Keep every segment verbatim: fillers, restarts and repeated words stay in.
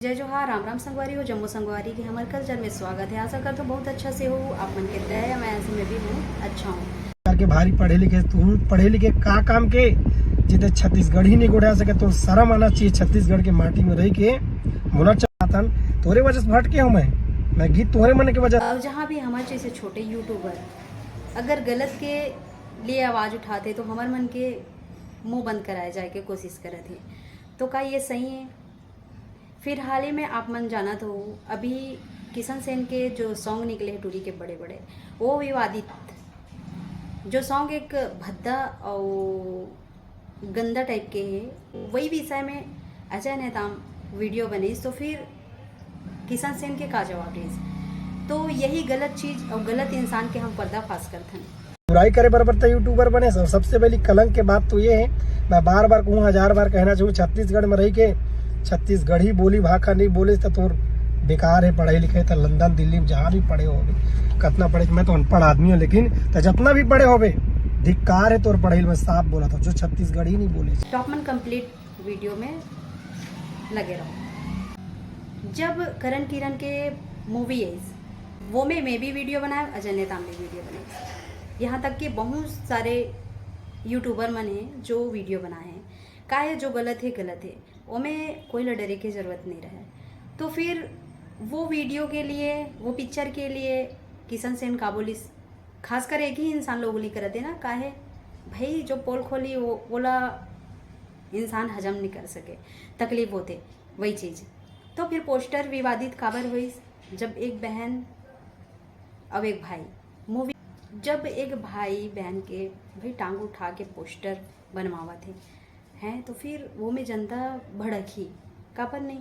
जय जोहार, राम राम संगवारी हो, जम्मो संगवारी के हमर कल्चर में स्वागत है। आशा करता हूँ बहुत अच्छा से हो, आप मन के दया या मया से मैं भी हूँ अच्छा हूँ। करके भारी पढ़े लिखे, तू पढ़े लिखे का काम के, जिते छत्तीसगढ़ी नहीं गोठिया सके, तो शर्म आना चाहिए छत्तीसगढ़ के माटी में रह के। मोला चाहतन तोरे वजह से भटके हूँ मैं, मैं गीत तोरे मन के वजह। और जहाँ भी हमारे जैसे छोटे यूट्यूबर अगर गलत के लिए आवाज़ उठाते तो हमारे मन के मुंह बंद कराए जाए के कोशिश करत है, तो का ये सही है? फिर हाल ही में आप मन जानत हो, अभी किशन सेन के जो सॉन्ग निकले हैं टूरी के बड़े बड़े, वो विवादित जो सॉन्ग एक भद्दा और गंदा टाइप के है, वही विषय में अजय नेताम वीडियो बनीस, तो फिर किशन सेन के का जवाब रहीस? तो यही गलत चीज और गलत इंसान के हम पर्दाफाश करथन। बुराई करे बराबर तो यूट्यूबर बने। और सबसे पहली कलंक के बात तो ये है, मैं बार बार कहूँ, हजार बार कहना चाहूँ, छत्तीसगढ़ में रह के छत्तीसगढ़ी बोली भाखा नहीं बोले तो तोर बेकार है। पढ़े लिखे तो लंदन दिल्ली में जहाँ भी पढ़े होबे, कितना पढ़े, मैं तो अनपढ़ आदमी हूँ, लेकिन तो जितना भी पढ़े होबे, धिक्कार है तोर पढ़े। मैं साफ बोला था, जो छत्तीसगढ़ी नहीं बोले। टॉपमन कंप्लीट वीडियो में लगे रहो। जब करण किरण के मूवी आइस, वो में मैं भी वीडियो बनाए, अजय नेताम भी वीडियो बनाए, यहाँ तक कि बहुत सारे यूट्यूबर मन हैं जो वीडियो बनाए हैं। का है, जो गलत है गलत है, ओमे कोई ला डरे के जरूरत नहीं रहे। तो फिर वो वीडियो के लिए, वो पिक्चर के लिए किशन सेन का बोलिस, खासकर एक ही इंसान लोग नहीं करते ना, का है भाई, जो पोल खोली वो, वोला इंसान हजम नहीं कर सके, तकलीफ होते वही चीज़। तो फिर पोस्टर विवादित काबर होइस? जब एक बहन अब एक भाई मूवी, जब एक भाई बहन के भाई टांग उठा के पोस्टर बनवावत है, हैं, तो फिर वो में जनता भड़कही, काबर नहीं?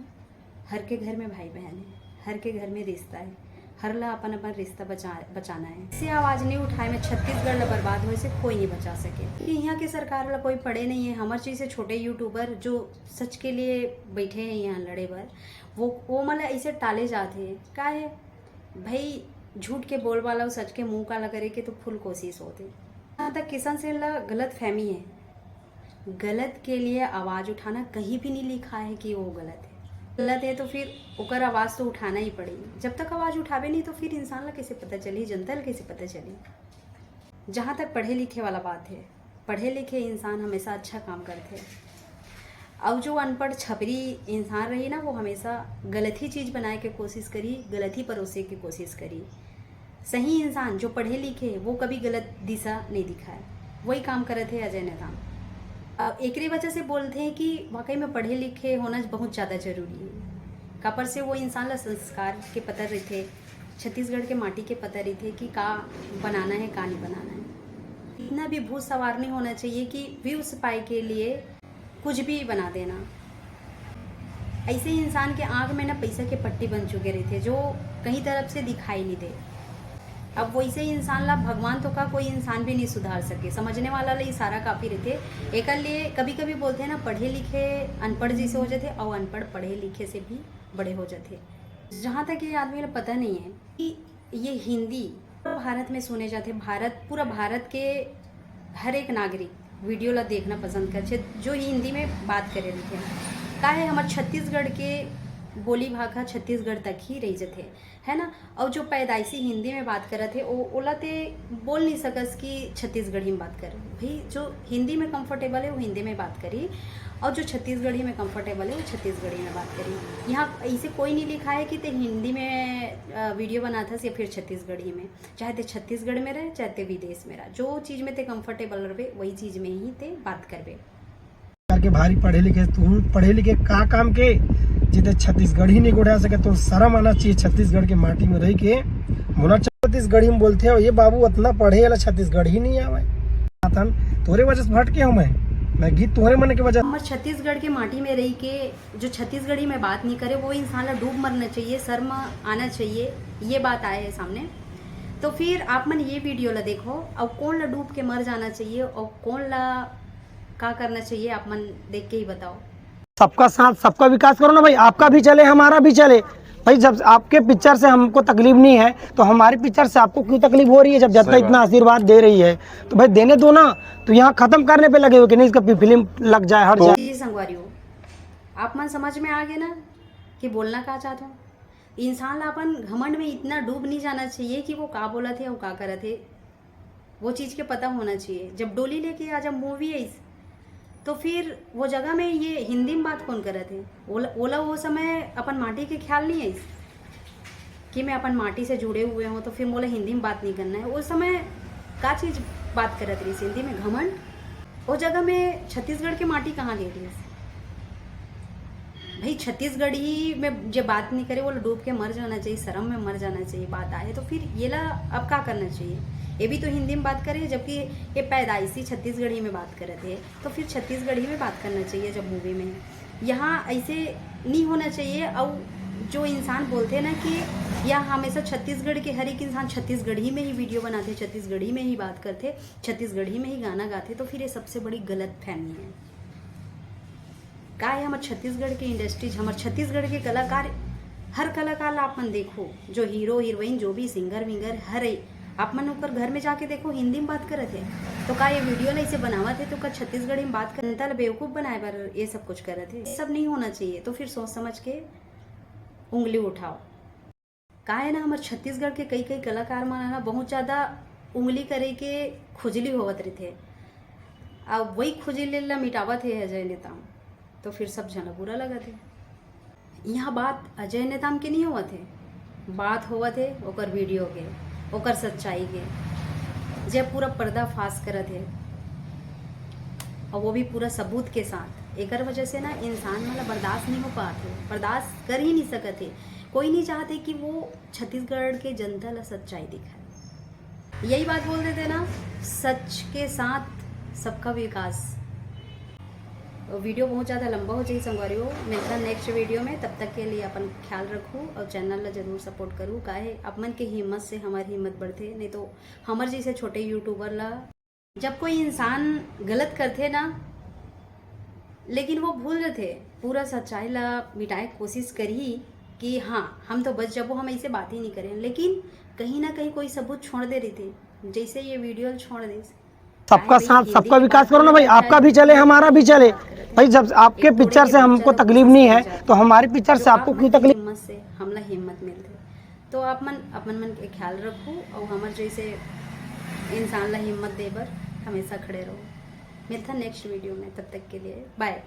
हर के घर में भाई बहन है, हर के घर में रिश्ता है, हर ला अपन अपन रिश्ता बचा बचाना है। से आवाज़ नहीं उठाए में छत्तीसगढ़ ला बर्बाद होए से कोई नहीं बचा सके। कि यहाँ के सरकार ला कोई पड़े नहीं है, हमर जैसे छोटे यूट्यूबर जो सच के लिए बैठे हैं यहाँ लड़े बर, वो वो मन ला ऐसे टाले जाते हैं। का है भाई, झूठ के बोलबाला और सच के मुंह काला करे के तो फुल कोशिश होते। यहाँ तक किशन सेन ला गलत फहमी है, गलत के लिए आवाज़ उठाना कहीं भी नहीं लिखा है कि वो गलत है। गलत है तो फिर ओकर आवाज़ तो उठाना ही पड़ी। जब तक आवाज़ उठाबे नहीं तो फिर इंसान ला कैसे पता चली, जनता ला कैसे पता चली? जहाँ तक पढ़े लिखे वाला बात है, पढ़े लिखे इंसान हमेशा अच्छा काम करते। और जो अनपढ़ छपरी इंसान रही ना, वो हमेशा गलत ही चीज़ बनाए के कोशिश करी, गलत ही परोसे के कोशिश करी। सही इंसान जो पढ़े लिखे, वो कभी गलत दिशा नहीं दिखाए। वही काम करत है अजय नेताम। अब एकरे वजह से बोलते हैं कि वाकई में पढ़े लिखे होना बहुत ज़्यादा जरूरी है। कापर से वो इंसान ला संस्कार के पता रहते, छत्तीसगढ़ के माटी के पता रहते कि का बनाना है, का नहीं बनाना है। इतना भी भूत सवार नहीं होना चाहिए कि व्यूज पाए के लिए कुछ भी बना देना। ऐसे ही इंसान के आँख में ना पैसा के पट्टी बन चुके रहते, जो कहीं तरफ से दिखाई नहीं दे। अब वैसे ही इंसान ला भगवान तो का कोई इंसान भी नहीं सुधार सके, समझने वाला ला इशारा काफ़ी रहते। एकर लिए कभी कभी बोलते हैं ना, पढ़े लिखे अनपढ़ जैसे हो जाते और अनपढ़ पढ़े लिखे से भी बड़े हो जाते। जहाँ तक ये आदमी ला पता नहीं है कि ये हिंदी पूरा भारत में सुने जाते, भारत, पूरा भारत के हर एक नागरिक वीडियो ला देखना पसंद करथे जो हिंदी में बात करे रहते हैं। का है, हमारे छत्तीसगढ़ के बोली भाखा छत्तीसगढ़ तक ही रह जाते, है ना? और जो पैदाइशी हिंदी में बात करत है, वो ओला ते बोल नहीं सकस कि छत्तीसगढ़ी में बात कर। भाई, जो हिंदी में कंफर्टेबल है वो हिंदी में बात करी, और जो छत्तीसगढ़ी में कंफर्टेबल है वो छत्तीसगढ़ी में बात करी। यहाँ ऐसे कोई नहीं लिखा है कि ते हिंदी में वीडियो बनाथस या फिर छत्तीसगढ़ी में। चाहे ते छत्तीसगढ़ में रहे, चाहे ते विदेश में रहे, जो चीज़ में ते कंफर्टेबल रहे वही चीज़ में ही ते बात करबे। करके भारी पढ़े लिखे, तू पढ़े लिखे का काम के, जिते छत्तीसगढ़ी नहीं गोठिया सके, तो शर्म आना चाहिए छत्तीसगढ़ के माटी में रह के। मोला छत्तीसगढ़ी में बोलते हो, ये बाबू इतना पढ़े वाला छत्तीसगढ़ी नहीं आवे। तोरे वजह से भटके हूँ मैं, मैं गीत तोरे मन के वजह। हमर छत्तीसगढ़ के माटी में रह के जो छत्तीसगढ़ी में बात नहीं करे, वो इंसान ला डूब मरना चाहिए, शर्म आना चाहिए। ये बात आए है सामने। तो फिर आप मन ये वीडियो ला देखो, और कौन ला डूब के मर जाना चाहिए और कौन ला का करना चाहिए, आप मन देख के ही बताओ। सबका साथ, सबका विकास करो ना भाई, आपका भी चले, हमारा भी चले। भाई, जब आपके पिक्चर से हमको तकलीफ नहीं है, तो हमारे पिक्चर से आपको क्यों तकलीफ हो रही है? जब जनता इतना आशीर्वाद दे रही है, तो भाई, देने दो ना। तो यहाँ खत्म करने पे लगे हो कि नहीं, इसका फिल्म लग जाए, हट जाए। जी संगवारी हो, आप मन समझ में आ गए ना? कि बोलना का चाहत हूँ। इंसान ला अपन घमंड में इतना डूब नहीं जाना चाहिए कि वो का बोलत हे अउ का करत हे, वो चीज़ के पता होना चाहिए। जब डोली लेके आ, जब मूवी आइस, तो फिर वो जगह में ये हिंदी में बात कौन करत हे? ओला, ओला वो समय अपन माटी के ख्याल नहीं आइस कि मैं अपन माटी से जुड़े हुए हूँ, तो फिर मोला हिंदी में बात नहीं करना है। वो समय का चीज़ बात करत रहिस हिंदी में? घमंड। वो जगह में छत्तीसगढ़ के माटी कहाँ गे रहिस? भाई, छत्तीसगढ़ी में जे बात नहीं करे, वो डूब के मर जाना चाहिए, शर्म में मर जाना चाहिए। बात आए तो फिर ये ला अब का करना चाहिए? ये भी तो हिंदी में बात करे, जबकि ये पैदाइशी छत्तीसगढ़ी में बात करत हे, तो फिर छत्तीसगढ़ी में बात करना चाहिए जब मूवी में। यहाँ ऐसे नहीं होना चाहिए। और जो इंसान बोलते हैं ना कि यहाँ हमेशा छत्तीसगढ़ के हर एक इंसान छत्तीसगढ़ी में ही वीडियो बनाते, छत्तीसगढ़ी में ही बात करते, छत्तीसगढ़ी में ही गाना गाते, तो फिर ये सबसे बड़ी गलत फहमी है। का है हमर छत्तीसगढ़ के इंडस्ट्रीज, हमर छत्तीसगढ़ के कलाकार, हर कलाकार ला आप मन देखो, जो हीरो हीरोइन, जो भी सिंगर विंगर हर है, आप मन ओकर घर में जाके देखो, हिंदी में बात करत हे। तो का ये वीडियो ला इसे बनावत हे तो का छत्तीसगढ़ी में बात कर, जनता ला बेवकूफ़ बनाए बर ये सब कुछ करत हे? ये सब नहीं होना चाहिए। तो फिर सोच समझ के उंगली उठाओ। का है ना, हमर छत्तीसगढ़ के कई कई कलाकार मन ह ना बहुत ज़्यादा उंगली करे के खुजली होवत रहिथे। अब वही खुजली ला मिटावत हे अजय नेताम, तो फिर सब झन ला बुरा लगत हे। यहाँ बात अजय नेताम के नहीं होवत हे, बात होवत हे ओकर वीडियो के, ओकर सच्चाई के, जे पूरा पर्दाफाश करत हे, और वो भी पूरा सबूत के साथ। एकर वजह से ना इंसान मन ला बर्दाश्त नहीं हो पात हे, बर्दाश्त कर ही नहीं सकत हे। कोई नहीं चाहते कि वो छत्तीसगढ़ के जनता ला सच्चाई दिखाए। यही बात बोल देते ना, सच के साथ सबका विकास। वीडियो बहुत ज़्यादा लंबा हो जाही संगवारी हो, मिलता नेक्स्ट वीडियो में। तब तक के लिए अपन ख्याल रखू और चैनल ला जरूर सपोर्ट करू। काहे, आप मन के हिम्मत से हमारी हिम्मत बढ़थे, नहीं तो हमर जैसे छोटे यूट्यूबर ला, जब कोई इंसान गलत करथे ना, लेकिन वो भूल जथे, पूरा सच्चाई ला मिटाए के कोशिश करही कि हाँ, हम तो बच जाबो, हम ऐसे बात ही नहीं करें, लेकिन कहीं ना कहीं कोई सबूत छोड़ दे रहिथे, जैसे ये वीडियो छोड़ दे। सबका साथ, सबका विकास करो ना भाई, आपका भी चले, हमारा भी चले। भाई, जब आपके पिक्चर से हमको तकलीफ नहीं है, तो हमारे पिक्चर से आपको क्यों तकलीफ? हिम्मत से हमला हिम्मत मिलथे। तो आप मन अपन मन के ख्याल रखू और हमर जैसे इंसान ला हिम्मत दे बर हमेशा खड़े रहो। मिलता नेक्स्ट वीडियो में, तब तक के लिए बाय।